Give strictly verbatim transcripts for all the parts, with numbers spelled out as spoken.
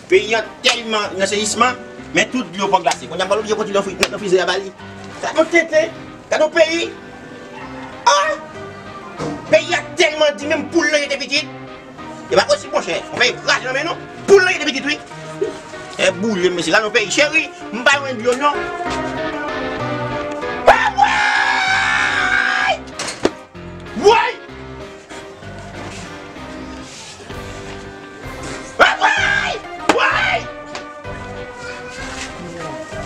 Peyi a tèlman nan seyisman, men tout dlo pran glase. Kounye a m pral oblije kontinye nan fri-, nan frize a ba li. Gade yon tenten, gade yon peyi. Ah! Peyi a tèlman di, menm poul nan rete pitit. E pa posib, monchè. Yon peyi kraze nan men nou. Poul nan rete pitit, wi. E boule, mesye, gade yon peyi. Cheri, m pa jwenn dlo, non. Ah, woy! Woy! Woy! Woy!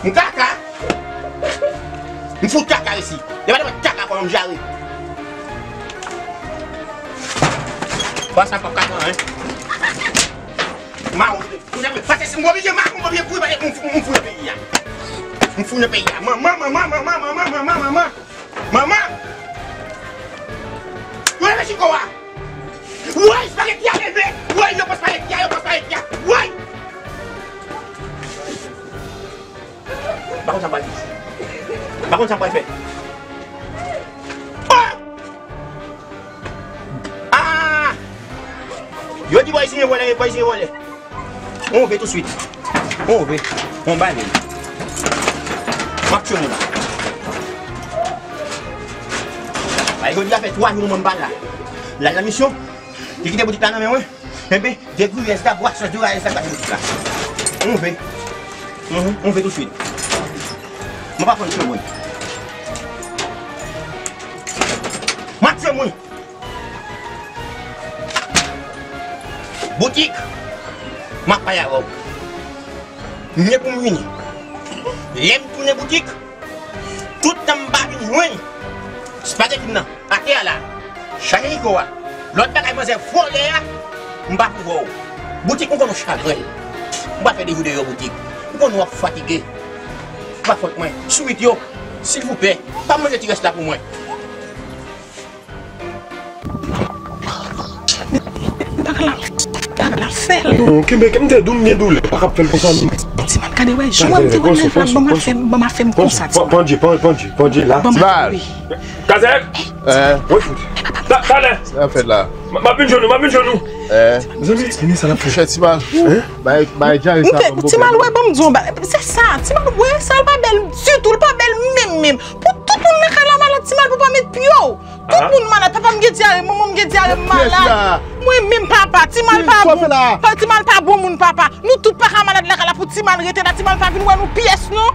M kaka! M fout kaka isi! Depi depi kaka kòman m jare! Ba sa kòb kaka, hein? Mawon! Kounye a, pase si m oblije mawon, m oblije kouri, pase m, m, m fou nan peyi a. M fou nan peyi a. Manman, manman, manman, manman, manman, manman. Manman! Yo leve chiko a! Woy, espageti a leve! Woy, yo pran espageti a, yo pran espageti a! Woy! M pa konn sa m pral di. M pa konn sa m pral fè. Oh! Ah! Yo di bòy siyen vòlè, bòy siyen vòlè. On ve touswit. On ve. On bale. M ap tchwe moun. Ay, jodi a fè twa jou moun pa la. L al nan misyon. Li kite boutik la nan men mwen. Enben, de gruyès la, bwasyon, de rayès la, bwasyon boutik la. On ve. Mhm, on ve touswit. Mwen pa konn tchwe moun. M ap tchwe moun. Boutik, m ap pale avè w. M gen pou m vini. Lè m tounen boutik, tout tan m pa vin jwenn espageti m nan atè a la, chaje chiko a, lòt bagay manzè vòlè a, m pa pou wè w. Boutik, m konn w chagren. M pa fè de jou deyò boutik. M konn w ap fatige. Se pa fòt mwen. Swit yo, silvouplè, pa manje ti rès la pou mwen. Bagay la, bagay la fè l. Non, kenbe, kenbe, m te di w m gen doulè, pa ka ap fè l konsa non. Ti mal gade wè, jan m te wè nèg la, ban m afè m, ban m afè m konsa, ti mal. Pandje, pan-, pandje, pandje la. Ban m afè m, wi. Kazèk! Eh. Woy fout. Ta-, talè! Sa fèt la. M, m ap vin jwenn ou, m ap vin jwenn ou. Eh. Mezanmi, mezanmi, sa l ap fè. Fè ti mal. Hein? Bay, bay, djare sa, ban m ti mal, wè, ban m di w, ba, se sa, ti mal, wè, sa l pa bèl ditou, l pa bèl menm, menm. Pou tout moun nan kay la malad, ti mal pou pa met pye w. Tout moun malad, papa m gen dyare, manman m gen dyare, m malad. Mwen menm papa, ti mal pa bon. Pa, ti mal pa bon moun papa. Nou tout pa ka malad lakay la pou ti mal rete la, ti mal pa vin wè nou pyès non.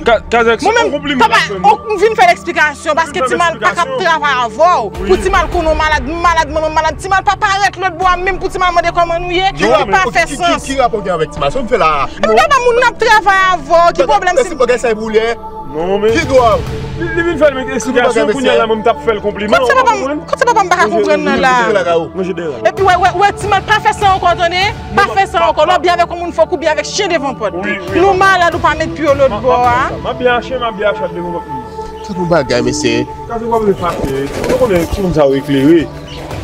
Ka-, Kazèk, se yon konpliman m ap fè w. Mwen menm, papa, m vin fè l eksplikasyon, paske ti mal pa ka ap travay avè w. Pou ti mal konnen w malad, m malad, manman m malad, ti mal pa parèt lòt bò a menm pou ti mal mande kòman nou ye, li pa fè sans. Ki rapò w gen avèk ti mal? Sa w ap fè la? Papa, moun nan ap travay avè w, ki pwoblèm si bagay sa e pou lè? Non, men. Ki dwa w? Li, li vin fè l eksplikasyon, kounye a la, mwen, m t ap fè l konpliman, ou pa konprann? Kot se papa m pa ka konprann nan la? Epi wè, wè, wè, ti mal, pa fè sa ankò, tande? Pa fè sa ankò. Lè w byen avèk yon moun, fòk ou byen avèk chen devan pòt li. Nou malad, ou pa met pye w lòt bò a. M ap byen ak chen, m ap byen ak chat devan pòt li. Tout yon bagay, mesye. Kazèk, w ap vin fache. Ou konnen timoun sa yo eklere.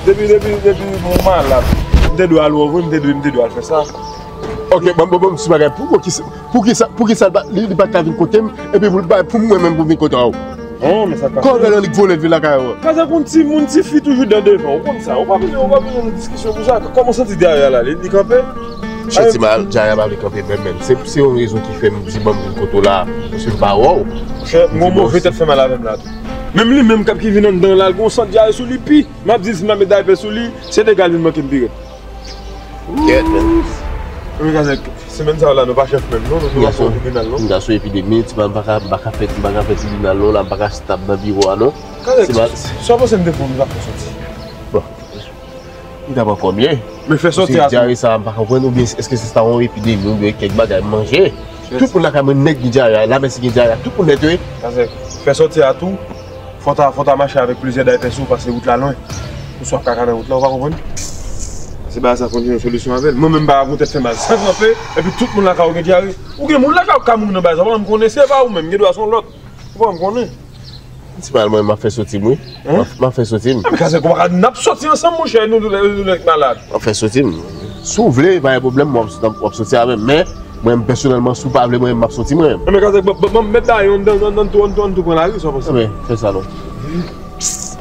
Depi, depi, depi m malad, m te dwe al wè w vre, m te dwe, m te dwe al fè sa. Ok, bon, bon, bon, ti bagay. Pou, pou ki sa, pou ki sa, pou ki sa li, li pa t ka vin kote m, epi pou, pou mwen menm pou vin kote w? Oh, men sa ka fè. Kòmè annik vole vin lakay ou? Kazèk, yon ti, yon ti fi toujou dan devan, ou konn sa. Ou pa bezwen, ou pa bezwen yon diskisyon pou sa. Kòman w santi dyare a la, li, li kanpe? Monchè, ti mal, dyare a pa vle kanpe menm, menm. Se, se yon rezon ki fè m di ban m vin kote w la, paske m pa wè w. Monchè, m gon move tèt fè mal avè m la tou. Menm li menm k ap ki vin anndan la, l gon sant dyare sou li, pi m ap di l si m pa met daypè sou li, se dega l vin manke m pi rèd. Kèt, men. Wi, Kazèk, semèn sa yo la, nou pa chèf menm, non, nou, nou pa fè tribinal, non. M ta sou epidemi, ti mal, m pa ka, m pa ka fè, m pa ka fè tribinal, non, la, m pa ka stab nan biwo a, non. Kazèk, sa w panse m te fè w, m ta fè w soti? Bon. M ta pran kòb ye. Men fè soti a tou. Dyare sa, m pa konprann, oubyen èske se sa yon epidemi, oubyen kèk bagay m manje? Tout moun lakay mwen nèt gen dyare a, Lamèsi gen dyare a, tout moun nèt, wi. Kazèk, fè soti a tou. Fò w ta, fò w ta mache avèk plizyè daypè sou ou, paske wout la lwen. Ou swa ap kaka nan wout la, ou pa konprann? Se bagay sa fò n jwenn yon solisyon avè l. Mwen menm m pa ka gon tèt fè mal san kanpe, epi tout moun lakay ou gen dyare. Ou gen moun lakay ou k ka mouri nan bagay sa, ou pa janm konnen, se pa ou menm, gen dwa se yon lòt. Ou pa janm konnen. Ti mal mwen, m ap fè soti m, wi. M ap, m ap fè soti m. Ah, men Kazèk, ou pa ka di n ap soti ansanm, monchè, nou, nou, nou, nou malad. M ap fè soti m. Si w vle, pa gen pwoblèm, w ap, w ap soti avè m. Men, mwen, pèsonèlman, si w pa vle, mwen, m ap soti mwen. Nan men Kazèk, ban, ban, ban m met dayè, ann, ann, ann tou, ann tou, ann tou pran lari, sa w panse? Ebyen, fè sa non.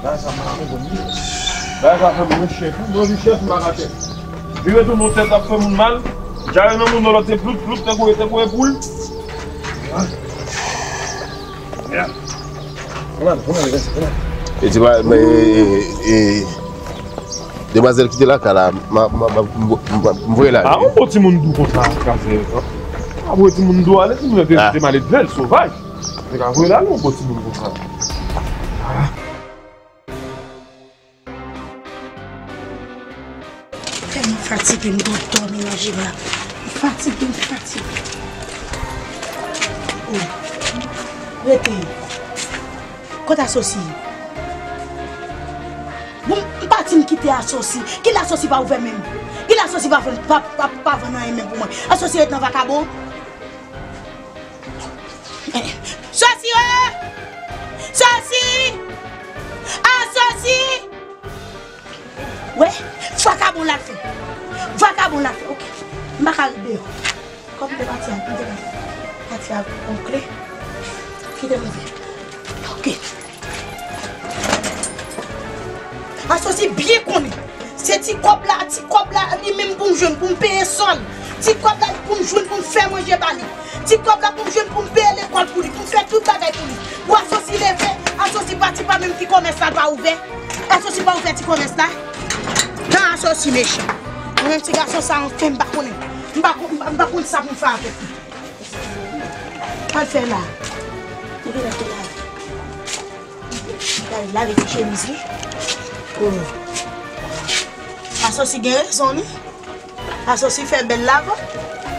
Bagay sa m pa konprann li. Bagay sa fè m yon chèf, wi, mwen vin chèf m pa ka chèf. Vire tounen yon tèt ap fè moun mal. Jare nan moun nan lòt se plout, plout, tankou, tankou e poul. Kòman, kòman, kòman? E ti pa, men, e, e, demwazèl ki te lakay la, m, m, m voye l ale. A, yon bon timoun dou konsa, kraze. A, voye timoun dou ale, timoun nan te, te maledve, l sovaj. Nèg la voye l ale, yon bon timoun konsa. Tèlman fatige, m dwe dòmi nan jim la. M fatige, m fatige. Oh. Rete. Kote Asosi? Bon, m pati m kite Asosi. Kilè Asosi pa ouvè menm? Kilè Asosi pa vann, pa, pa, pa vann anyen menm pou mwen? Asosi ret nan vakabon? Sosi o! Sosi! Asosi! Wè, vakabon l ap fè. Vakabon l ap fè, oke. M pa ka ret deyò. Kòm m te pati a, m te pati a, pati a, oke. Kite m fè. Oke. Asosi byen konnen. Se ti kòb la, ti kòb la, li menm pou m jwenn, pou m peye sòl. Ti kòb la, pou m jwenn, pou m fè manje ba li. Ti kòb la, pou m jwenn, pou m peye lekòl pou li, pou m fè tout bagay pou li. Pou Asosi leve, Asosi pati pa menm ti kòmès la pa ouvè. Asosi pa ouvè ti kòmès la. Nan Asosi mechan. Mwen menm ti gason sa, anfen, m pa konnen. M pa kon-, m pa, m pa konn sa pou m fè avèk li. Al fè la. Ou gen lè fè la. Gade, lave ti chemiz li. Oh. Asosi gen rezon, wi. Asosi fè bèl lavan.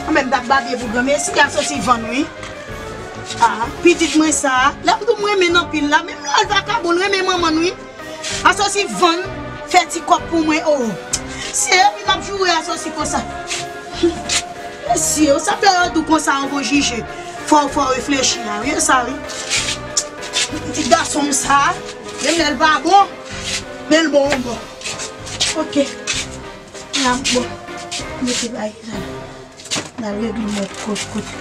Mwen menm t ap babye pou granmesi, Asosi vann, wi. Ah, pitit mwen sa, lè m di w m renmen l anpil la, menm lè l vakabon, l renmen manman l, wi. Asosi vann, fè ti kòb pou mwen, oh. Se yo ki m ap joure Asosi konsa. Mesye, ou sa fè yo di w konsa yon bon jije. Fò, fò reflechi a, wi, sa, wi. Ti gason m sa, menm lè l pa bon, men l bon, bon. Oke. La m bon. Mete bagay sa. N al regle mwen kot, kot.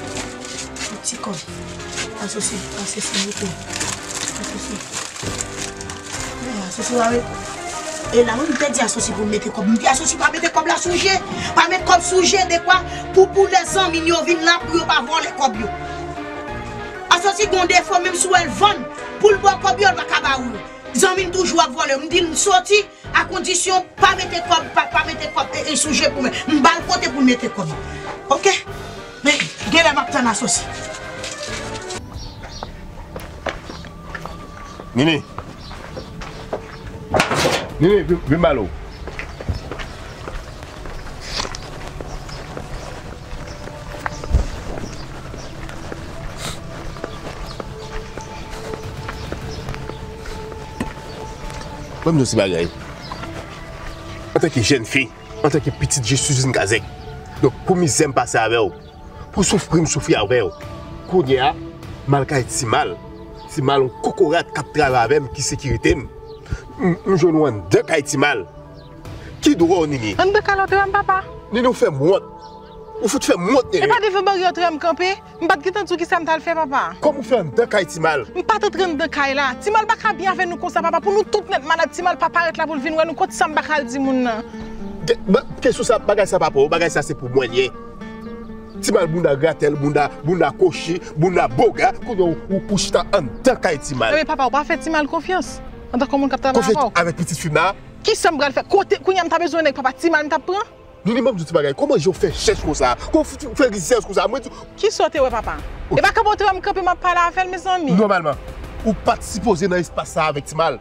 Yon ti kòb. Asosi, Asosi, mete. Asosi. Men Asosi pa met. E la, mwen, m te di Asosi pou m mete kòb. M di Asosi pa mete kòb la sou je. Pa met kòb sou je, dekwa pou, pou lè zanmi n yo vin la, pou yo pa vòlè kòb yo. Asosi gon defo, menm si w wè l vann, pou l ba w kòb yo, l pa ka ba ou yo. Zanmi n toujou ap vòlè. M di l m soti, a kondisyon pa mete kòb, pa, pa mete kòb e, e sou je pou mwen. M ba l kote pou l mete kòb. Oke? Men, genlè m ap tann Asosi. Nini. Nini, vin, vin ba l ou. Ban m di w ti bagay. Antanke jèn fi, antanke pitit je Suzine Kazèk. Donk, pou mizè m pase avè w, pou soufri m soufri avè w. Kounye a, m al kay Timal. Timal, yon kokorat k ap travay avè m, ki sekirite m. M, m jwenn ou anndan kay Timal. Ki dwa w, Nini? Anndan kay la w te wè m, papa? Nini, ou fè m wont. Ou fout fè m wont, Nini. E pa devan baryè w te wè m kanpe? M pa t gentan di w kisa m t al fè, papa. Kòman w fè anndan kay Timal? M pa t antre anndan kay la. Timal pa ka byen avè nou konsa, papa. Pou nou tout nèt malad, Timal pa parèt la pou l vin wè nou. Kot sa m pa ka al di moun nan? Ke, ba, kesyon sa, bagay sa pa pou ou. Bagay sa se pou mwen l ye. Timal bounda gratèl, bounda, bounda kochi, bounda boga. Kounye a ou, ou, ou chita anndan kay Timal. Ebyen, papa, ou pa fè Timal konfyans. Antanke moun k ap travay avè w. Konfyans avèk pitit fi m la? Kisa m pral fè? Kote, kounye a m ta bezwen nèg, papa, Timal m t ap pran? Nini, ban m di w ti bagay. Kòman jan w fè chèch konsa? Kòman w fè rizèz konsa? Mwen di. Kisa w te wè, papa? Ok. E pa kanpe w te wè m kanpe, m ap pale avè l, mezanmi. Nòmalman, ou pa t sipoze nan espas sa avèk Timal.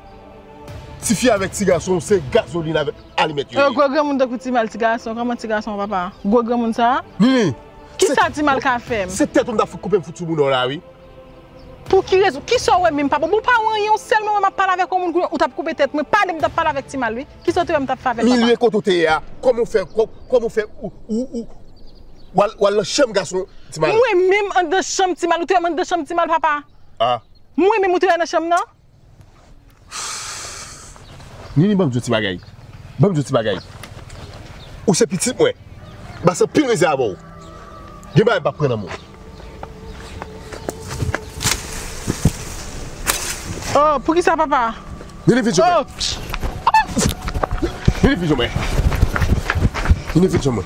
Tifi avèk ti gason, se gazolin avèk alimèt yo ye. Gwo granmoun tankou Timal, ti gason, kòman ti gason, papa? Gwo granmoun sa? Nini! Kisa Timal ka fè m? Se tèt ou m ta fout koupe m fout sou moun nan la, wi. Pou ki rezon? Kisa w wè menm, papa? Bon, ou pa wè anyen, ou sèlman wè m ap pale avèk yon moun, kounye a ou t ap koupe tèt mwen. Pa de m t ap pale avèk Timal, wi. Kisa w te wè m t ap fè avè l, papa? Milye kote w te ye a, kòman w fè, kò-, kòman w fè, ou, ou, ou, w al, w al nan chanm gason Timal? Mwen menm anndan chanm Timal, ou te wè m anndan chanm Timal, papa? Ah. Mwen menm ou te wè nan chanm nan? Nini, ban m di w ti bagay. Ban m di w ti bagay. Ou se pitit mwen. M pase anpil mizè avè w. Gen bagay m p ap pran nan men w. Oh, poukisa, papa? Nini, vin jwenn mwen. Oh. Nini, vin jwenn mwen. Nini, vin jwenn mwen.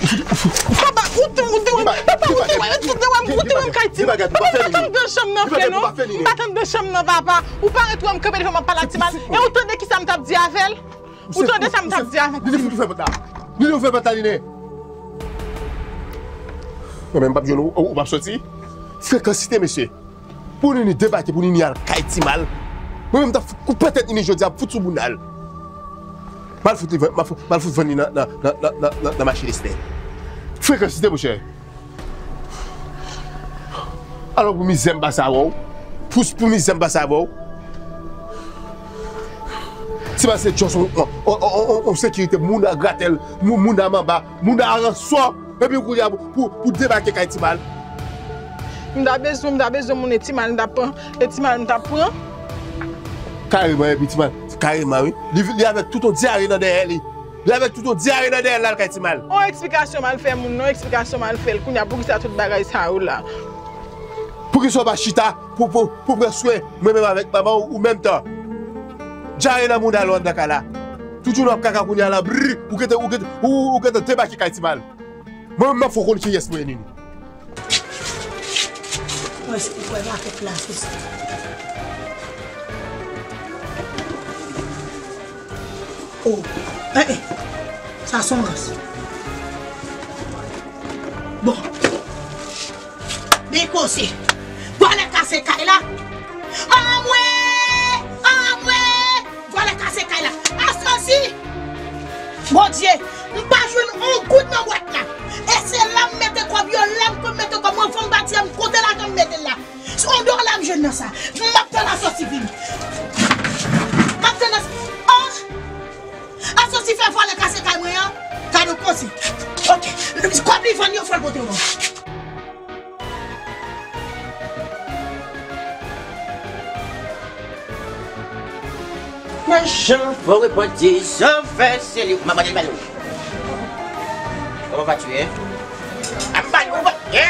Papa, ou te, ou te wè m, papa, ou te wè, ou te wè m, ou te wè m kay Timal. Papa, m pa t anndan chanm nan, frè, non. M pa t anndan chanm nan, papa. Ou parèt wè m kanpe devan m ap pale ak Timal. E ou tande kisa m t ap di avè l? Ou tande sa m t ap di avè l? Nini, fout ouvè pòt la. Nini, ouvè pòt la, Nini. Mwen menm, m p ap jwenn ou, ou p ap soti. Frekansite, mesye. Pou Nini debake, pou Nini al kay Timal. Mwen menm, m t ap fout koupe tèt Nini jodi a, fout sou bounda l. M al fout li vann, m al fout, m al fout vann li nan, nan, nan machin Estè. Frekansite, monchè. Alò, pou mizè m pase avè w. Pou, pou mizè m pase avè w. Timal se just on, on, on sekirite, moun a gratèl, moun, moun a manba, moun a ransò. Epi kounye a pou, pou, pou debake kay Timal. M ta bezwen, m ta bezwen moun e Timal, m ta pran, e Timal, m ta pran. Kareman, epi Timal, kareman, wi. Li, li avèk tout yon dyare nan dèyè li. Li avèk tout yon dyare nan dèyè l al kay Timal. On eksplikasyon m al fè moun nan, eksplikasyon m al fè l. Kounye a, poukisa tout bagay sa yo la? Poukisa w pa chita pou, pou, pou pran swen mwen menm avèk manman w, ou menm tan? Dyare nan bounda l ou anndan kay la. Tout jounen w ap kaka kounye a la, brrr, ou gentan, ou gentan, ou, ou gentan debake kay Timal. Mwen menm, m ap fè w konn kiyès mwen ye, Nini. Mwen se pou kwè makèt la, se sa. Oh, eh, eh. Sa se yon rans. Bon. Byen koze. Vòlè kase kay la. Anmwe! Anmwe! Vòlè kase kay la. Asosi! Bondye, m pa jwenn yon goud nan bwat la. E se la m mete kòb yo, la m konn mete kòb mwen, fò m pa di m kote lajan m mete l la. Se yon dola m jwenn nan sa. M ap tann Asosi vini. M ap tann As-, oh! Asosi fè vòlè kase kay mwen an. Gade yon koze. Ok. Kòb li vann yo, fò l pote yo ban mwen. Machan fò repanti, sovè se li. Manman, li bal ou. Kòman va tu ye? Ap bal ou va ye?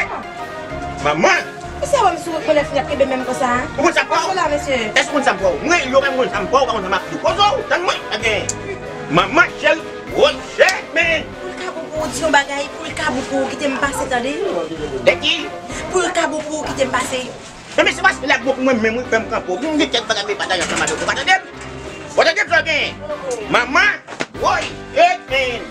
Manman! Misye wè m sou koulè fenèt kenbe menm konsa, hein? Ou konn sa m fè w? Kote la, mesye? Èske ou konn sa m fè w? Mwen, yo menm konn sa m fè w, pa konn sa m ap di w. Koze w, tann mwen. Ebyen, manman chèl, gwo chèl, men. Pou l ka bon pou ou, di yon bagay, pou l ka bon pou ou, kite m pase, tande? De ki? Pou l ka bon pou ou, kite m pase. Men, men se paske l ap bon pou mwen menm, wi, fè m kanpe w. Mwen gen kèk bagay m vle pataje ansanm avèk ou, pa tande m? Ou tande sa w genyen? Manman, woy, e, men.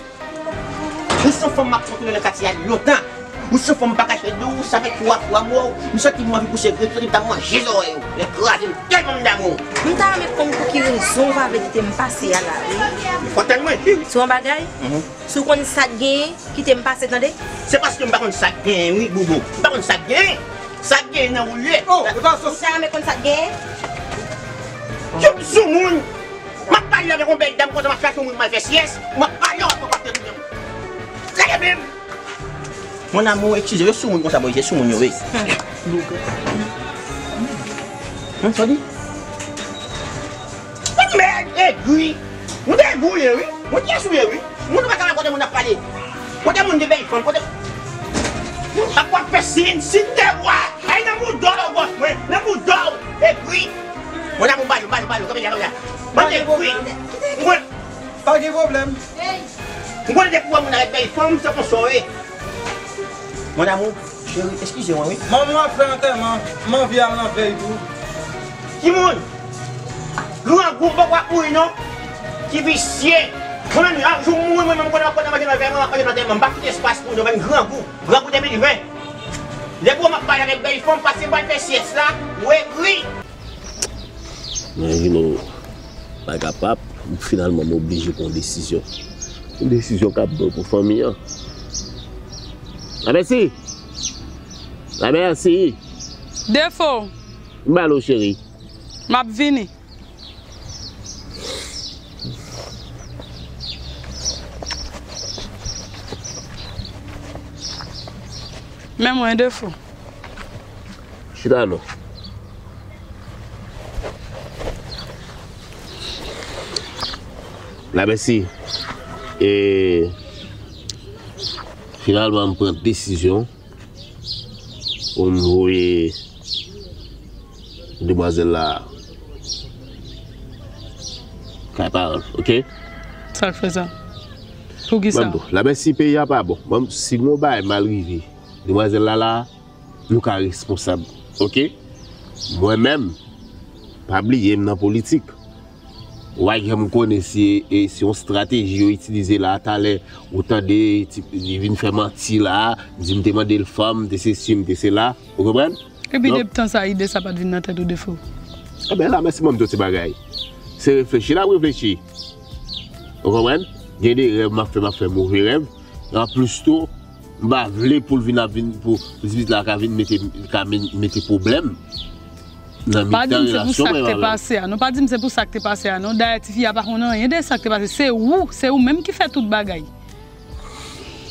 Ou se yon fanm m ap kontwole nan katye a lontan. Ou se yon fanm m pa kache di w, sa fè twa fwa m wè w. M santi m anvi pouse grenn, m santi m ta manje zòrèy ou. Lè kraze m tèlman m damou. M ta renmen konn pou ki rezon w pa vle kite m pase a la, wi. Ou konn tann mwen? Se yon bagay? Mhm. Si w konn sa k genyen, kite m pase, tande? Se paske m pa konn sa k genyen, wi, Boubou. M pa konn sa k genyen. Sa k genyen nan ou l ye. Oh, ou ta sòs. Ou ta renmen konn sa k genyen? Yo, m sou moun. M ap pale avèk yon bèl dam konsa, m ap chache yon moun m al fè syès. M ap pale, w ap pran pase tounen m. Lage pye m. Mon amour, eskize, yo sou moun konsa, bòy, se sou moun yo, wi. Hum, sa w di? Mèd, egri. Moun egri ou ye, wi. Moun kiyès ou ye, wi. Moun ou pa ka kote moun ap pale. Kote moun gen bèl fanm, kote. Ap wap fè sin, sin de wa. Ay nan mouda w, bòs mwen. Nan mouda w. Egri. Moun ap bal, bal, bal, kanpe la, kanpe la. Bande egri. Mwen. Pa gen pwoblèm. M konnen depi w wè moun avèk bèl fanm, se konsa w ye. Mon amour, cheri, eskize mwen, wi. Manman w ap fè antèman, m anvi al nan vèy tou. Ki moun? Grangou, m poko ap mouri non. Ki visye. Mwen menm, a, jou m mouri, mwen menm, m konnen w ap pran nan manje nan vèy, mwen ap manje nan antèman. M pa kite espas pou nou, menm grangou. Grangou de mil ven. Depi w wè m ap pale avèk bèl fanm, pase m pral fè syès la, ou egri. Mwen vin ou pa kapab, finalman m oblije pran yon desizyon. Yon desizyon k ap bon pou fanmi an. Lamèsi! Lamèsi! Defo! M ba l ou, cheri. M ap vini. Men mwen, Defo. Chita non. Lamèsi. E finalman, m pran desizyon pou m voye demwazèl la kay paran l, oke? Sa k fè sa? Poukisa? Ban m tou, Lamèsi, peyi a pa bon. Ban m, si gon bagay mal rive demwazèl la la, nou ka responsab. Oke? Mwen menm, pa bliye m nan politik. Ou pa janm konnen si e, se yon estrateji yo itilize la. Talè ou tande li vin fè manti la, di m te mande l fanm, m te sesi, m te sela. Ou konprann? Epi depi tan sa, ide sa pa t vin nan tèt ou, Defo? Enben, Lamèsi ban m di w ti bagay. Se reflechi l ap reflechi. Ou konprann? Gen de rèv m ap fè, m ap fè move rèv. Anplis tou, m pa vle pou l vin ap vin, pou, pou ti pitit la ka vin mete, ka vin mete pwoblèm nan mitan relasyon mwen avè l. Pa di m se pou sa k te pase a non, pa di m se pou sa k te pase a non. Dayè tifi a pa konn anyen de sa k te pase. Se ou, se ou menm ki fè tout bagay.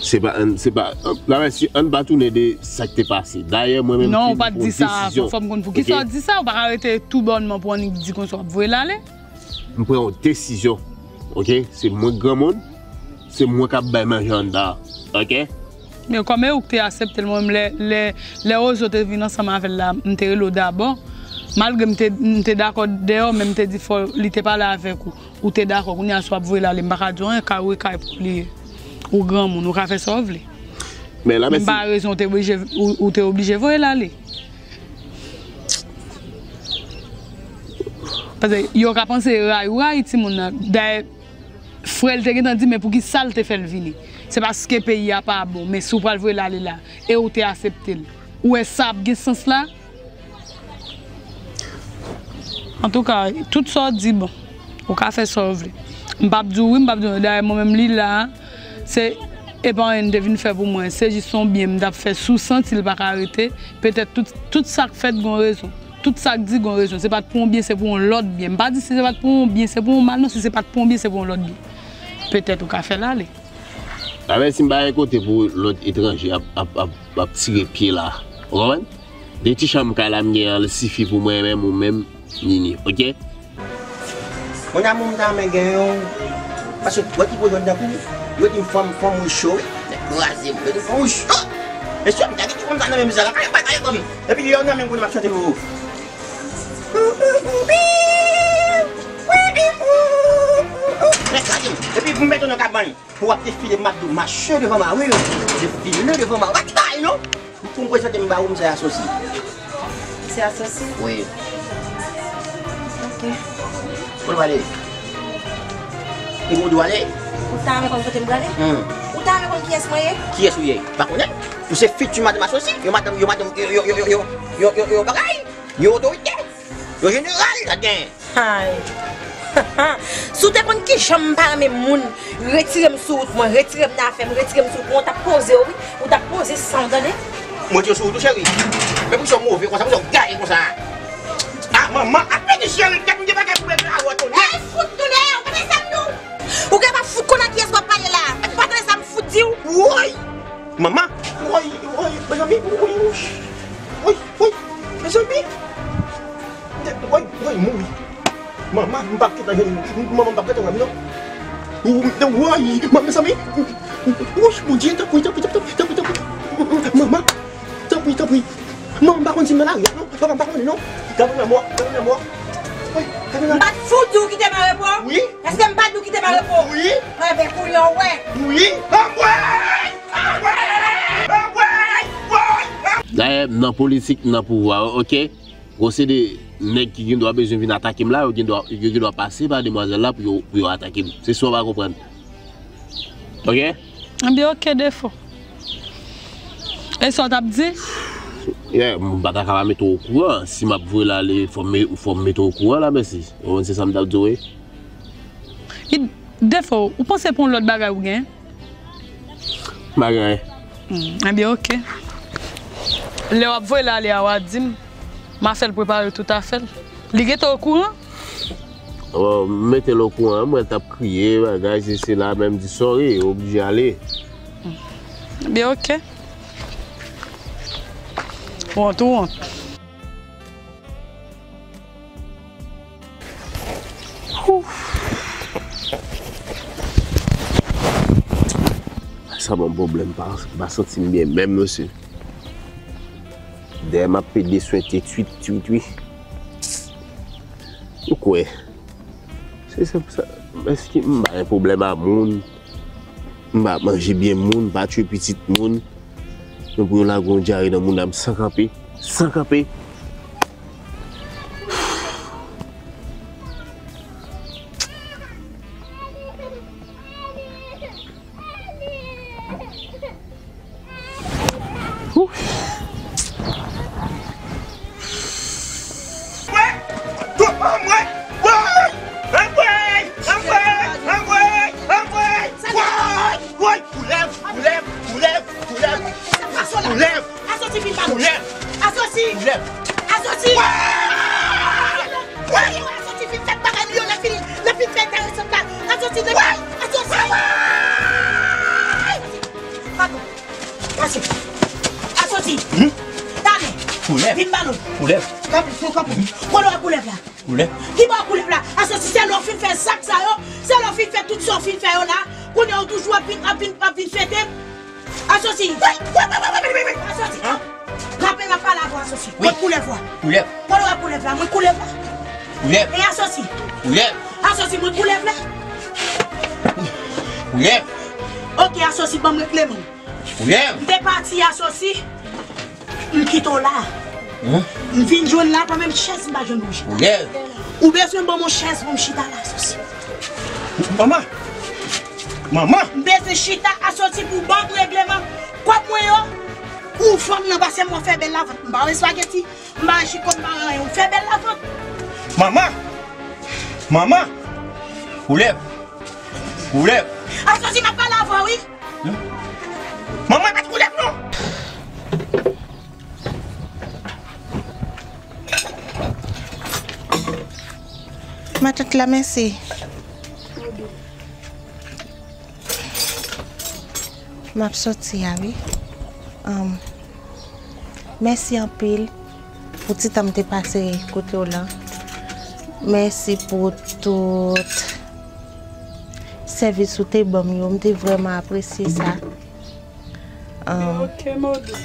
Se pa, se pa, Lamèsi, ann pa tounen de sa k te pase. Dayè mwen menm ki pran yon desizyon. Non, ou pa t di sa avan, fò m konn poukisa w di sa. Ou pa ka rete tou bònman pou annik di konsa w ap voye l ale. M pran yon desizyon. Oke? Se mwen k granmoun, se mwen k ap bay manje anndan an. Oke? Men kòm e ou k te aksepte l, mwen menm lè, lè, lè Rozo te vin ansanm avè l la, m te rele w dabò. Malgre m te, m te dakò dèyè w, men m te di fò li te pale avèk ou. Ou te dakò, kounye a si w ap voye l ale, m pa ka di w anyen, kay ou e kay pa w li ye. Ou granmoun, ou ka fè sa w vle. Men Lamèsi. M pa rezon ou te oblije, ou, ou te oblije voye l ale. Paske yo ka panse rayi ou rayi timoun nan. Dayè, frè l te gentan di, men poukisa l te fè l vini? Se paske peyi a pa bon, men si w pral voye l ale la, e ou te aksepte l, ou wè sa ap gen sans la? Antouka, tout sa w di, bon, ou ka fè sa w vle. M p ap di w wi, m p ap di w non. Dayè, mwen menm li la, se, e pa anyen n te vin fè pou mwen. Se jis yon byen m t ap fè, si w santi l pa ka rete, petèt tout, tout sa k fèt gon rezon. Tout sa k di gon rezon. Se pa t pou yon byen, se pou yon lòt byen. M pa di si se pa t pou yon byen, se pou yon mal, non, si se pa t pou yon byen, se pou yon lòt byen. Petèt ou ka fè l ale. Lamèsi, m pa gen kote pou lòt etranje ap, ap, ap, ap tire pye la. Ou konprann? De ti chanm kay la m gen an, l sifi pou mwen menm, ou menm, Nini, oke? Mon amour, m ta renmen gen yon. Paske wè ki pwojè m tankou, yo di m fanm, fanm wi cho wi. Nèg kraze m, yo di m fanm wi cho. Mesye, m ta gen ti fanm sa nan menm zan la. Kale, kale, kale, fanm. Epi yo nan menm kote m ap chante pou ou. Nèg kraze m. Epi pou m mete w nan kabann. Pou w ap defile, m ap di w mache devan mari w, defile devan mari w. Pa kite al non. Pou m prezante m ba ou, misye Asosi. Misye Asosi? Wi. Ok. Kote w ale? Ki moun w ale? Ou ta renmen konn kote m prale? Hmm. Ou ta renmen konn kiyès mwen ye? Kiyès ou ye? Pa konnen? Ou se fiti madanm Asosi? Yo madanm, yo madanm, yo, yo, yo bagay? Yo otorite? Yo jeneral, sa t gen. Ay. Si w te konn kijan m pa renmen moun, retire m sou wout mwen, retire m nan afè m, retire m sou wout mwen, w t ap poze w wi, ou t ap poze san w tande. M retire w sou wout ou cheri. Men poukisa w move konsa, poukisa w gaye konsa? Ah manman, ap pete cheri, gad m gen bagay pou mwen la, ou tounen. Ey, fout tounen, ou pa tande sa m di w? Ou gen pa fout konn a kiyès w ap pale la. Ou pa tande sa m fout di w? Woy! Manman! Woy, woy, mezanmi, woy, woy, woy, mezanmi! Woy, woy, mouri. Manman, m p ap gentan jwenn, manman, m p ap gentan wè m non. Woy, manman, mezanmi! Woy, Bondye, tanpri, tanpri, tanpri, tanpri, tanpri. Manman, tanpri, tanpri. Manman, m pa konn si m nan lari a non. Papa, m pa konnen non. Gade nan mò, gade nan mò. Woy, gade nan. M pa t fout di w kite m an repo? Wi. Èske m pa t di w kite m an repo? Wi. Enben, kounye a w wè. Wi. Anmwey! Dayè, m nan politik, m nan pouvwa, oke? Gon seri de nèg ki gen dwa bezwen vin atake m la, yo gen dwa, yo gen dwa pase pa demwazèl la pou yo, pou yo atake m. Se sa w pa konprann. Oke? Ebyen, oke, Defo. E sa w t ap di? Yeah, m pa ta ka pa mete w okouran. Si m ap voye l ale, fò m, fò m mete w okouran, Lamèsi. Ou konprann, se sa m t ap di w, wi. Defo, ou panse pou yon lòt bagay ou gen? M pa gen anyen. Hmm, ebyen, oke. Lè w ap voye l ale a, w a di m. M a fè l prepare tout afè l. Li gentan okouran? Oh, m mete l okouran, mwen t ap kriye, bagay, se, se la, men m di sorry, oblije ale. Hmm. Ebyen, oke. Wont ou wont. Sa ban m pwoblèm, m pa, m pa santi m byen menm, mesye. Dèyè m ap pede swente twit, twit, wi. Ou kwè? Se, se, se, èske m bay pwoblèm a moun? M pa manje byen moun, m pa tchwe pitit moun. Men pou yo lage yon dyare nan moun la, m san kanpe. San kanpe. Koulèv! Koulèv! Koulèv! Koulèv! Koulèv! Asosi vin ba nou. Koulèv! Asosi! Koulèv! Asosi! Woy! Woy! Asosi vin fè bagay li yo, lè fini, lè fini fè enteresan la. Asosi, lè Woy! Asosi! Woy! Pardon. Asosi! Asosi! Hmm? Talè! Koulèv! Vin ba nou. Koulèv! Kanpe, kanpe. Kote w wè koulèv la? Koulèv. Ki bò koulèv la? Asosi, se lè w fin fè zak sa yo, se lè w fin fè tout sa w fin fè yo la, kounye a w toujou ap vin, ap vin, ap vin fete m. Asosi. Asosi. An? Kanpe, m ap pale avè w, Asosi. Wi. Kot koulèv la? Koulèv. Kote w wè koulèv la? Mwen koulèv la. Koulèv. E Asosi? Koulèv. Asosi, mwen koulèv la. Koulèv. Ok, Asosi, ban m regle mwen. Koulèv. M te pati, Asosi. M kite w la. Hmm? M vin jwenn la, pa menm chèz m pa jwenn pou m chita. Koulèv. Ou bezwen ban m yon chèz pou m chita la, Asosi. Manman! Manman! M bezwen chita, Asosi, pou ban m regleman kòb mwen yo. Ou fanm nan, pase m wè w fè bèl lavant. M pa wè espageti, m pa wè chiko, m pa wè anyen. Ou fè bèl lavant. Manman! Manman! Koulèv! Koulèv! Asosi, m ap pale avè w, wi. Hmm? Manman, e pa ti koulèv non! Matant la, mèsi. M ap soti a, wi. Anm, mèsi anpil pou ti tan m te pase kote w lan. Mèsi pou tout sèvis ou te ban m yo, m te vrèman apresye sa. Anm. Ok, Modou.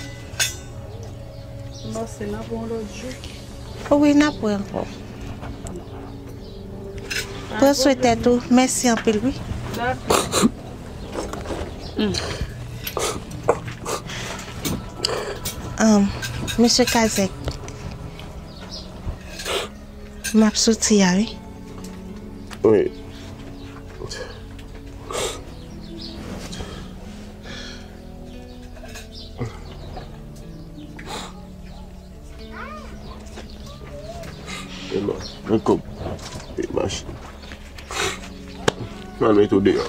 Bon, se nan pou yon lòt jou. Wi, n ap wè ankò. Pran swen tèt ou. Mèsi anpil, wi. Dakò. Anm, mesye Kazèk. M ap soti a, wi. Wi. E non, men kòb. E machin. Pral mete w deyò.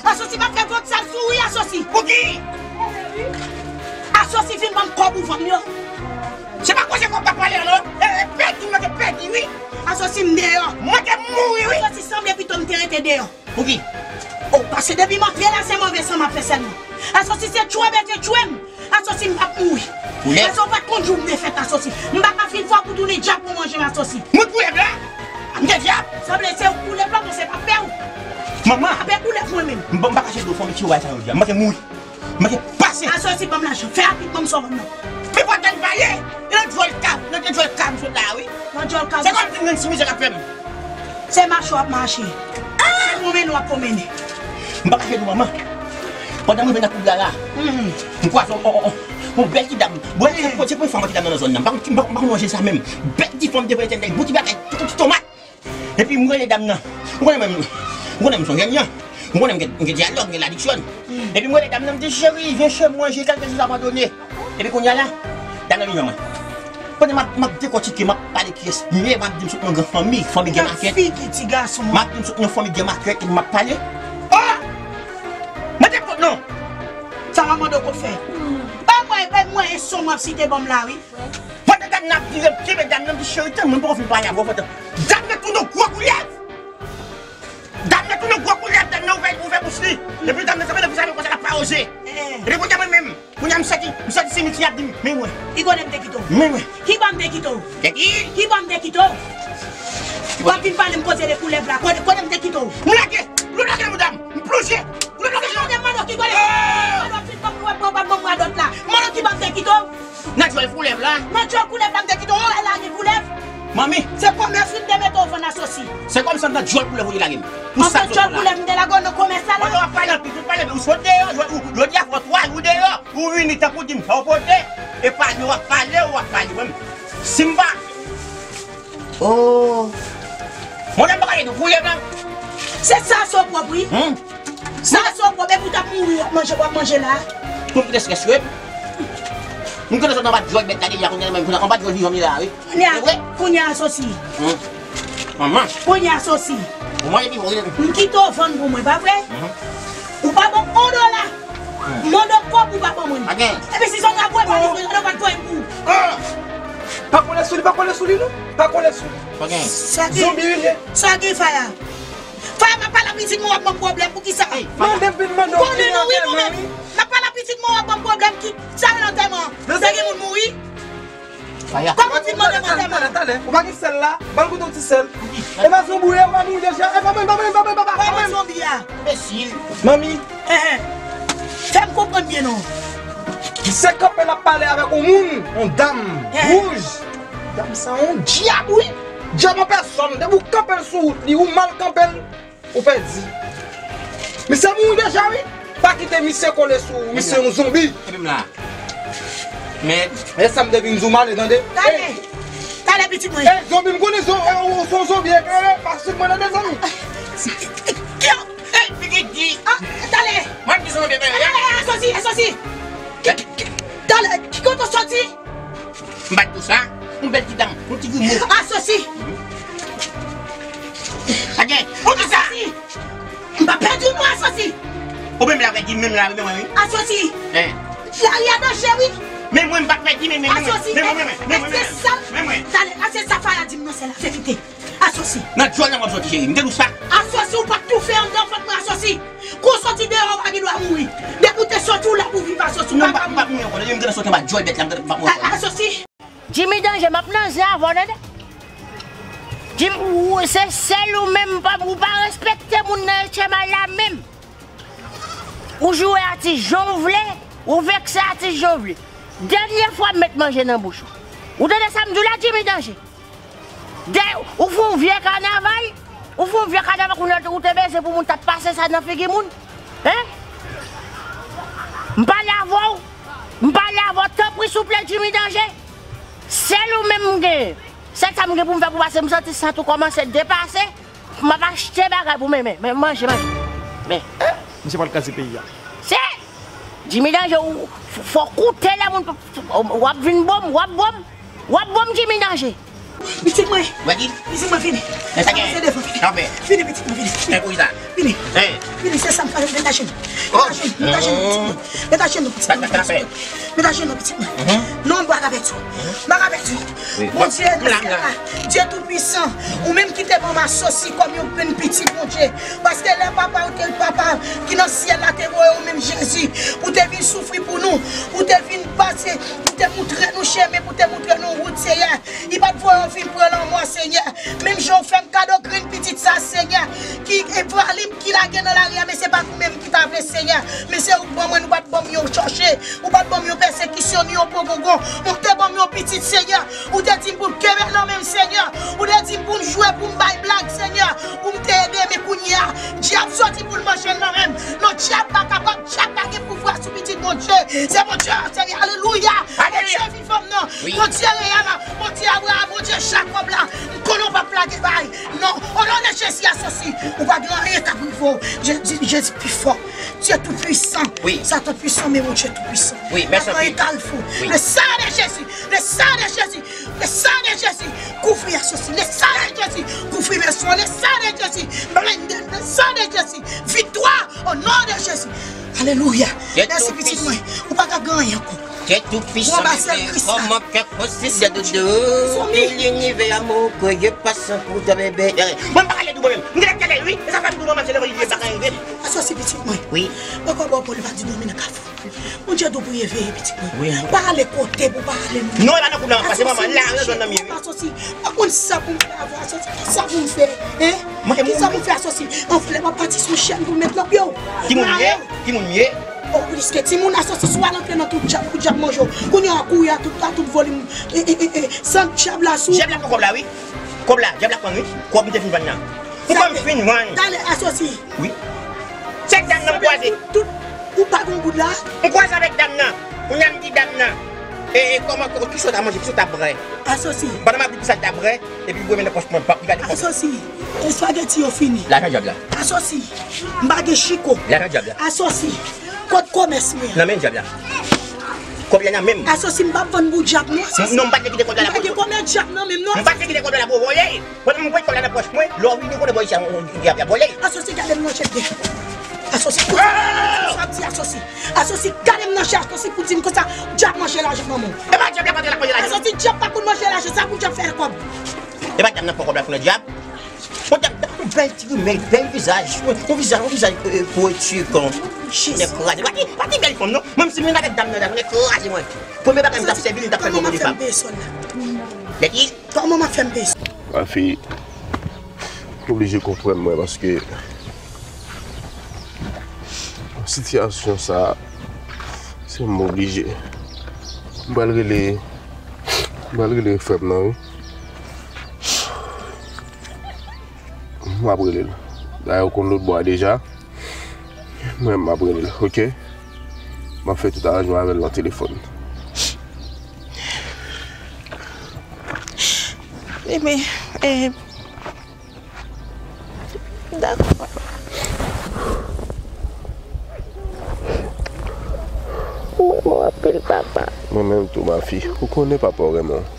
Asosi, m ap fè vòt sal sou ou wi, Asosi. Pouki? Asosi, vin ban m kòb ou vann m yo. Se pa koze kòb m ap pale a non. E, e, pèdi, m manke pèdi wi. Asosi, m deyò. M manke mouri wi. Asosi, sanble pito m te rete deyò. Pouki? O, paske depi m antre la, se move san m ap fè sèlman. Asosi, se tchwe bezwen tchwe m. Asosi, m p ap mouri. Koulèv. Paske w pa t konn jou m te fèt, Asosi. M pa ka fin fè w pou tounen dyab pou manje m, Asosi. Mwen koulèv la? M te dyab? Sanble se ou koulèv la, bon, se pa pè w. Manman! Apre koulèv mwen menm. M pa kache do fanmi ti wè sa yo di a. M manke mouri. M manke pase. Asosi, ban m lajan. Fè rapid, ban m sa w vann nan. Pi pòtan m pa ye. Nan djòl ka, nan djòl ka m sot la wi. Nan djòl ka. Se kòmsi m gen ti mizè k ap fè m. Se mache w ap mache. Se pwomennen w ap pwomennen. M pa kache di w manman. Pandan m rive nan koub la la, m kwaze yon, yon, yon, yon bèl ti dam. Bon, se, se premye fwa m wè ti dam nan nan zòn nan. M pa, m pa, m pa konn wè jan sa menm. Bèl ti fanm devan etènèl, bon ti bagay, tout, tout tomat. Epi m rele dam nan. Ou konnen mwen, ou konnen m se yon jèn jan. Ou konnen m gen, m gen dyalòg, m gen ladiksyon. Epi m rele dam nan, m di, cheri, vyen chez moi, j'ai quelques jours abandonné. Epi kounye a la, dam nan vin jwenn mwen. Pandan m ap, m ap dekòtike, m ap pale kiyès m ye, m ap di m sot nan gran fanmi, fanmi gen makèt. Gad figi ti gason. M ap di m sot nan fanmi gen makèt, epi m ap pale. Oh! Mwen te pot non. Sa w ap mande w kot fè? Ban mwen, ban mwen e son w ap site ban m la wi. Pandan dam nan ap vire, m kenbe dam nan, m di, cheri, tann mwen, m poko fin pale avè w, fò tann. Dam nan tounen gwo koulèv. Dam nan tounen gwo koulèv, dam nan ouvè, ouvè bouch li. Epi dam nan sanble nan vizaj mwen konsa l ap pawoze. Eh. Epi kounye a mwen menm, kounye a m soti, m soti Simitye, y ap di m, men mwen. Ki kote m te kite w? Men mwen. Ki bò m te kite w? Ki? Ki bò m te kite w? W ap vin pale m koze de koulèv la. Kote, kote m te kite w? M lage, m lage nan bouda m, m plonje, m lage nan bouda m. Mwen mande w ki kote m te kite w? W ap vin ban m, w ap ban m radòt la. M mande w ki bò m te kite w? Nan djòl koulèv la. Nan djòl koulèv la m te kite w, w al lage koulèv. Manmi. Se kòmès wi m te mete w vann Asosi. Se kòmsi nan djòl koulèv ou te lage m. Pou sa djòl koulèv m te lage w nan kòmès la la. Pandan w ap pale anpil, ou pale, ou sot deyò, yo, yo, yo di a fò twa jou deyò, ou vini tankou di m sa w pote, e pale w ap pale, w ap pale, mwen, si m pa. Oh. Mwen menm pa ka di nou koulèv la. Se sa, se w pwòp wi. Hmm. Sa se w pwoblèm ou t ap mouri w ap manje, w ap manje la. Tout kite strès yo. Moun konnen sot anba djòl bèt la deja, kounye a menm, anba djòl vivan m ye la, wi. Kounye a, kounye a Asosi. Hmm. Manman. Kounye a Asosi. Ou manje pi bon, wi. M kite w vann pou mwen, pa vre? Mhm. Ou pa ban m yon dola. Hmm. M mande w kòb ou pa ban mwen. Pa gen. Epi si Sonya voye pa li, Sonya pa t voye m pou. Ah! Pa kole sou li, pa kole sou li, non. Pa kole sou li. Pa gen. Sa ki, zonbi li ye. Sa ki fè a? Faya, m ap pale a pitit mwen, w ap ban m pwoblèm, poukisa? Mande m vin mande w. Konnen nou wi nou menm. M ap pale a pitit mwen, w ap ban m pwoblèm, ki sa yo nan antèman? Sa gen moun mouri? Faya. Kòman ti mande m antèman? Talè, talè, talè. Ou pa gen sèl la? Ban l goute yon ti sèl. E pa zonbi ou ye, ou pa mouri deja? E pa mwen, pa mwen, pa mwen, pa mwen, pa mwen. Kòman zonbi a? Enbesil. Manmi. Enhen. Fè m konprann byen non. Se kanpe l ap pale avèk yon moun, yon dam wouj. Dam sa yon dyab wi. Dyab an pèsòn. Depi w kanpe l sou wout li, ou mal kanpe l, ou pèdi. Misye mouri deja wi. Pa kite misye kole sou ou, misye yon zonbi. Epi m la. Men. Men sa m te vin di w m ale, tande. Talè. Talè pitit mwen. Ey, zonbi, m konnen zon-, eh, ou se yon zonbi, eh, eh, pa sou mwen, tande, zanmi. Ki Ey, pitit di. Ah, talè. Mwen ki zonbi, men. Talè, Asosi, Asosi. Ki, ki, talè, ki kote w soti? M bat tou sa. Yon bèl ti dam, yon ti grimo. Asosi. Sa gen. Ou di sa? Asosi. M pa pèdi w non, Asosi. Ou menm la pèdi, menm la, menm mwen, wi. Asosi. Hein. Lari a danje, wi. Men mwen, m pa pèdi, men, men, men, Asosi, men, men, men, men, men, men, men, men, men, men. Talè, a se sa Faya di m nan, se la verite. Asosi. Nan djòl nan w ap soti, cheri. M te di w sa. Asosi, ou pa t toufe anndan vant mwen, Asosi. Kou w soti deyò, ou pa gen dwa mouri. Depi w te soti, ou la pou viv, Asosi. Non, m pa, m pa mouri ankò. Depi m te soti anba djòl bèt la, m pa mouri ankò. Asosi. Jimmy Danje, m ap nan zen avè w, tande. Jimmy, ou, se sèl ou menm, ou pa, ou pa respekte moun nan H M I la menm. Ou joure atis jan w vle, ou vekse atis jan w vle. Dènye fwa m met manje nan bouch ou. Ou tande sa m di w la, Jimmy Danje? Dè, ou fè yon vye kanaval, ou fè yon vye kanaval kounye a ou te bezwen pou moun t ap pase sa nan figi moun. Hein? M pale avè w, m pale avè w, tanpri souple Jimmy Danje. Sèl ou menm m gen. Sèl sa m gen pou m fè pou pase, m santi sant ou kòmanse depase. M ap achte bagay pou men, men, men manje, manje. Men. Misye pral kraze peyi a. Se Jimmy Danje, ou f-, fò koute lè moun, w ap vin bon m, w ap bon m, w ap bon m Jimmy Danje. Pitit mwen. Pitit mwen vini. Avanse devan, vini. Vini, pitit mwen, vini. Vini. Vini, se sa m fè, mete ajenou. Mete ajenou, mete ajenou, pitit mwen. Mete ajenou, pitit mwen. Mete ajenou, pitit mwen. Non, m pa ka pèdi w. M pa ka pèdi w. Bondye nan syèl la, Dye Toupisan, ou menm ki te ban m Asosi kòm yon grenn pitit, Bondye. Paske lè papa ou te, papa ki nan syèl la te voye ou menm Jezi, pou te vin soufri pou nou, pou te vin pase, pou te moutre nou chemen, pou te moutre nou wout, Senyè. Li pa t voye w vin pran lanmò, Senyè. Menm jan w fè m kado grenn pitit sa, Senyè, ki envalib, ki lage nan lari a, men se pa ou menm ki ta vle, Senyè. Men se ou k ban mwen, ou pa t ban m yon chòche, ou pa t ban m yon pèsekisyon, ni yon pogongon. Men w te ban m yon pitit, Senyè. Ou te di m pou m kenbe nan men m, Senyè. Ou te di m pou m jwe, pou m bay blag, Senyè. Pou m te ede, men kounye a, dyab soti pou l manje l nan men m. Non, dyab pa kapab, dyab pa gen pouvwa sou pitit Bondye. Se Bondye, Senyè. Alelouya. Bondye vivan m nan. Bondye reyèl la. Bondye Abraram, Bondye Jakòb la. M konnen w p ap lage bay. Non, o non de Jezi, Asosi, ou pa gen anyen k ap rive w. Jezi, Jezi pi fò. Dye Toupisan. Satan pwisan, men Bondye Toupisan. Pa gen anyen k al fou. Le sang de Jésus, le sang de Jésus, le sang de Jésus. Kouvri Asosi, le sang de Jésus. Kouvri mezon, le sang de Jésus. Blende, le sang de Jésus. Viktwa, o non de Jezi. Alelouya. Mèsi, pitit mwen. Ou pa ka gen anyen ankò. Kè tou pisan, bebe, kòman kè posib de doudou? Tout linivè a mou, kwè pa san pou twa, bebe. Mwen pa pale dou mwen menm. M genlè tande wi. E sa fè m dou mwen menm, se lè mwen li pa ka rive. Asosi pitit mwen. Wi. Poko bò pou li pa di dòmi nan kafou. Bondye dou pou veye pitit mwen. Wi. Pa ale kote pou pa ale. Non, e pa nan kou nan pase manman la, rezon nan mye wi. Asosi, pa konn sa pou m fè avè asosi. Ki sa pou m fè? Hein? Ki sa pou m fè asosi? Anfle m ap pati sou chèn pou m met lòk yo. Ki moun ye? Ki moun ye? Oh, plis ke timoun asosi swa rantre nan tout djab pou djab manje w. Kounye a w ap kouri a tout, a tout volim, e, e, e, e, san djab la sou. Djab la pran kòb la wi. Kòb la, djab la pran wi. Kòb m te fin vann nan. Ou konn fin vann. Talè asosi. Wi. Se dam nan m kwaze. Tout, ou pa gon goud la. M kwaze avèk dam nan. Kounye a m di dam nan. E, e, kòman, kòman, kisa w ta manje, kisa w ta bwè? Asosi. Pandan m ap di kisa l ta bwè, epi l bwè men nan pòch mwen, pap gade kòb. Asosi. Espageti yo fini. Lajan djab la. Asosi. M pa gen chiko. Lajan djab la. Asosi. Kot komès mwen an? Nan men djab la. Kòb la nan men m. Asosi, m p ap vann pou djab non, asosi. Non, m pa t vle kite kòb la la pou vòlè. M pa t vle kite kòb la la pou vòlè. Pandan m pran kòb la nan pòch mwen, lè w vini konnen bò isit a, y ap vòlè. Asosi, gade m nan chèf de. Asosi, koute sa m di asosi. Asosi, gade m nan chèf asosi pou di m konsa, djab manje lajan manman w. E pa djab la pa t la manje lajan. Asosi, djab pa konn manje lajan, sa pou djab fè kòb. E pa djab nan pran kòb la pou nan djab. Yon dam, dam, yon bèl ti grimèl, bèl vizaj. Yon, yon vizaj, yon vizaj, euh, poetik, euh, nèg kraze. Pa ti, pa ti bèl fanm, non. Menm si mwen avèk dam nan, dam nan kraze mwen. Premye bagay m t ap sèvi li, m t ap fè l ban mwen de fam. Lè ki? Kòman m ap fè m peye? Mafi, ou oblije konprann mwen paske sitiyasyon sa, se m oblije. M pral rele, m pral rele frè m nan, wi. M ap rele l. Dayè, ou konn lòt bò a deja. Mwen, m ap rele l, oke? M ap fè tout aranjman avè l nan telefòn. Bebe, eh, dakò. Mwen renmen w anpil, papa. Mwen menm tou, mafi. Ou konnen papa w renmen w.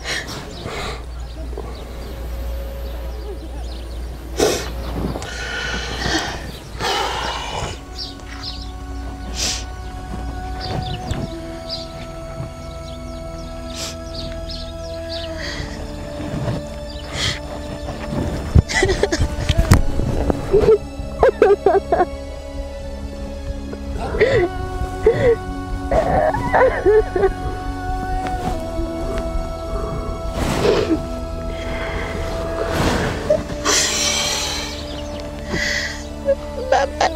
Baba.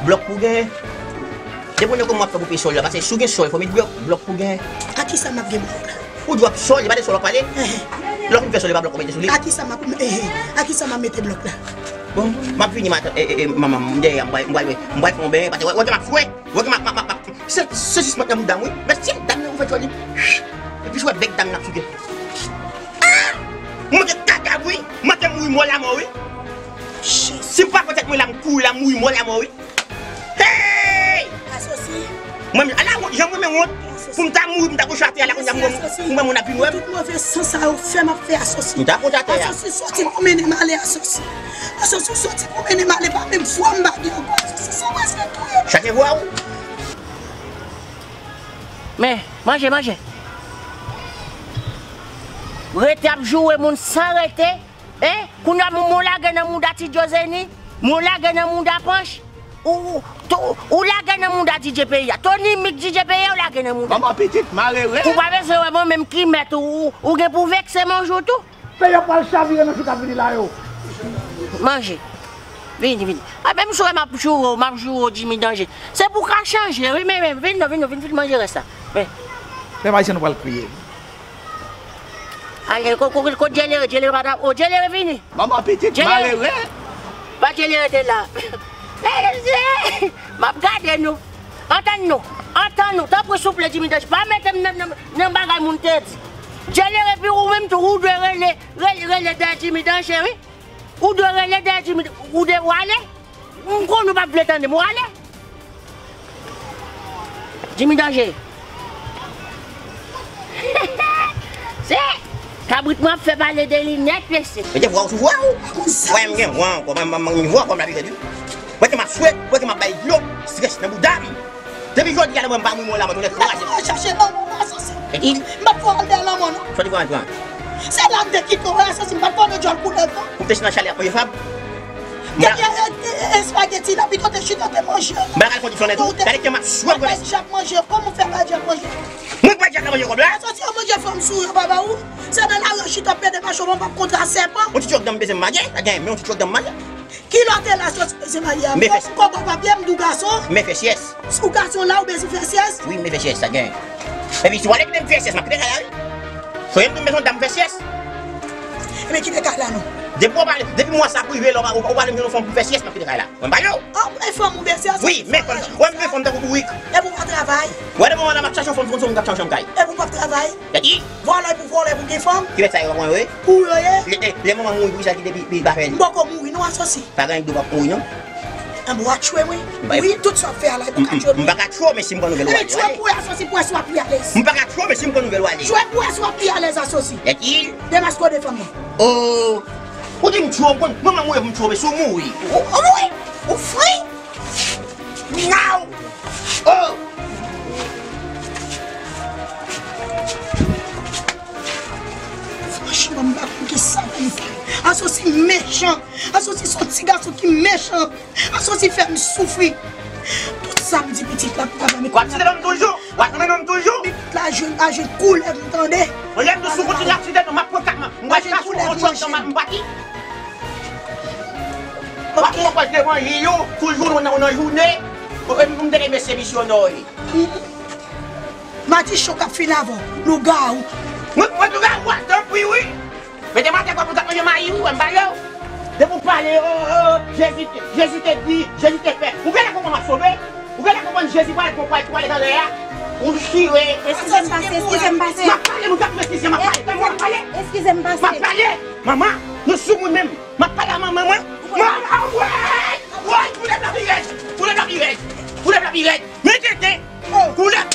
Blòk pou gen. Depi w gen kòman w ap fè pou peye sòl la, paske si w gen sòl, fò w met blòk, blòk pou gen. A kisa m ap gen blòk la? Ou di w ap sòl, e pa de sòl w ap pale? Ehe. Lè w fin fè sòl, e pa blòk w ap mete sou li? A kisa m ap, ehe, a kisa m ap mete blòk la? Bon, m ap vini, matant, e, e, e, manman m, m dèyè a, m pral, m pral, m pral fè yon benyen, paske wè, wè, m ap swe. Wè, m ap, m ap, m ap, se, se jis mantè pou dam, wi. Men si dam nan, ou fè tchòli. Epi sou wè bèk dam nan ap souke. Ah! Mwen te kaka, wi. Mwen te mouri mò lamò, wi. Si m pa pran tèt mwen la, m kouri la, m mouri mò lamò, wi. Hey! Asosi. Mwen menm, ala wont, jan mwen menm wont, pou m ta mouri, pou m ta kouche atè a la, kounye a m wè moun ap vin wè m. Tout move san sa yo fè m ap fè Asosi. M ta kont atè a. Asosi soti pou mennen m ale Asosi. Asosi soti pou mennen m ale, pa menm vwa m pa gen ankò. Asosi se mwen se touye. Chache vwa ou. Men, manje, manje. Rete ap joure moun san rete. Hein? Kounye a moun, moun lage nan mouda Ti Djozeni, moun lage nan mouda Panch, ou, ou, tou, ou lage nan mouda D J Peyi a. Tony Mik D J Peyi a, ou lage nan mouda. Manman pitit, malere. Ou pa bezwen wè mwen menm ki mèt ou, ou, ou gen pou vekse manje ou tou. Peyi a pral chavire nan jou k ap vini la yo. Manje. Vini, vini. A, menm si w wè m ap joure w, m ap joure w, Jimmy Danje. Se pou w ka chanje, wi, men, men, vin non, vin non, vin, vin manje rès la. Men. Pèp ayisyen nou pral kriye. Ale, ko-, ko-, kot Djelere? Djelere pa ta, o, Djelere vini. Manman pitit, Djelere. Malere. Pa Djelere te la. Mesye, m ap gade nou. Antann nou. Antann nou. Tanpri, souple, Jimmy Danje. Pa mete m nan, nan, nan bagay moun te di. Djelere, epi ou menm tou, ou dwe rele, rele, rele dèyè Jimmy Danje, wi. Ou dwe rele dèyè Jimmy, ou dwe ale. M konnen ou p ap vle tande m, ou ale. Jimmy Danje. Se kabrit mwen ap fè pale de li nèt, mesye. Mete vwa w sou vwa w. Wè m gen vwa ankò, m, m, m gen vwa ankò, m la pi rèd wi. Wè ke m ap swet, wè ke m ap bay dlo, strès nan bouda m. Depi jodi a la mwen m pa mouri mwen la mwen tounen kraze. Mwen chache lanmò mwen Asosi. E ki? M pa fè al dèyè lanmò non. Sòti pran pran. Se la m te kite w Asosi, m pa t konnen djòl koulèv non. Ou te nan chalè ap manje fab. Dèyè espageti la pito te chita te manje. M pa kal kondisyonnen tou. Gade kè m ap swè gade. Bay djab manje, kòman w fè bay djab manje? Mwen bay djab la manje kòb la. Asosi yo manje fanm sou yo papa ou. Se nan lari yo chita pede mache w p ap kontra sèpan. Yon ti twòk dan m bezwen m maje, sa gen men yon ti twòk dan m maje. Kilòte la sòti se maye a. Fòk ou kòkò papye m di w gason. Men fè syès. Si w gason la ou bezwen fè syès. Wi, men fè syès, sa gen. Epi si w ale kite m fè syès, m ap kite kay la wi. Soyem tou m bezwen dam fè syès. Ebyen kite kay la non. Depi w pale, depi mwa sa ap rive la, ou pale m yon fanm pou fè syès, m ap kite kay la. Mwen pale w. An, e fanm ou bezwen. Wi, men fanm. Wè m gen fanm tankou bourik. Epi w pa travay. Wè depi mwa la m ap chache yon fanm, fanm, fanm, m ap chache yon kay. Epi w p ap travay. Gade. Vòlè pou vòlè pou gen fanm. Ki mèt sa yo pran yo ye? Ou yo ye? Lè, lè, lè manman mouri, poukisa ki te pi, pi pa fè li? M poko mouri non Asosi. Pa gen dlo p ap mouri non. Anben w a tchwe wi. Wi, tout sa w ap fè a la, e pa ka tchwe. M pa ka tchwe w, men si m pran nouvèl w ale. Tchwe pou Asosi, pou wè si w ap pi alèz. M pa ka tchwe w, men si m pran nouvèl w ale. Tchwe pou wè si w ap pi alèz Asosi. Gade. Demaske w de fanm nan. Oh. Ou di m tchwe w, m konn, manman mouri pou m tchwe w, men si w mouri. Ou, ou mouri? Ou fri? Now! Oh! Franchman, m pa konn kisa pou m fè. Asosi mechan. Asosi se yon ti gason ki mechan. Asosi fè m soufri. Tout sa m di pitit la pou ta ban m. W ap tire ban m toujou? W ap tire ban m toujou? Pitit la jwenn, a jwenn koulèv m tande. Mwen lè m tou sou kontinye ap tire non, m ap pran kat man. M pral chache yon chòt nan m pati. Mwen pral devan li yo, toujou nou nan, nan jounen. Mwen te gen mesye misyonè. Matichon k ap fin avè w, lougawou. Mwen, mwen lougawou a, tanpri wi. Mete m atè kòm nou t ap manje mayi wi, wè m pale w. Depi w pale, oh, oh, Jezi, Jezi te di, Jezi te fè. Ou genlè konprann w ap sove? Ou genlè konprann Jezi pral, pral, pral anlè a? Ou chire. Eskize m pase, eskize m pase. M ap pale, nou t ap eskize, m ap pale. Tanpri, m ap pale. Eskize m pase. M ap pale. Manman, nou sou moun menm. M ap pale a manman mwen. Manman, woy! Woy! Koulèv la pi rèd! Koulèv la pi rèd! Koulèv la pi rèd! Men tenten! Koulèv!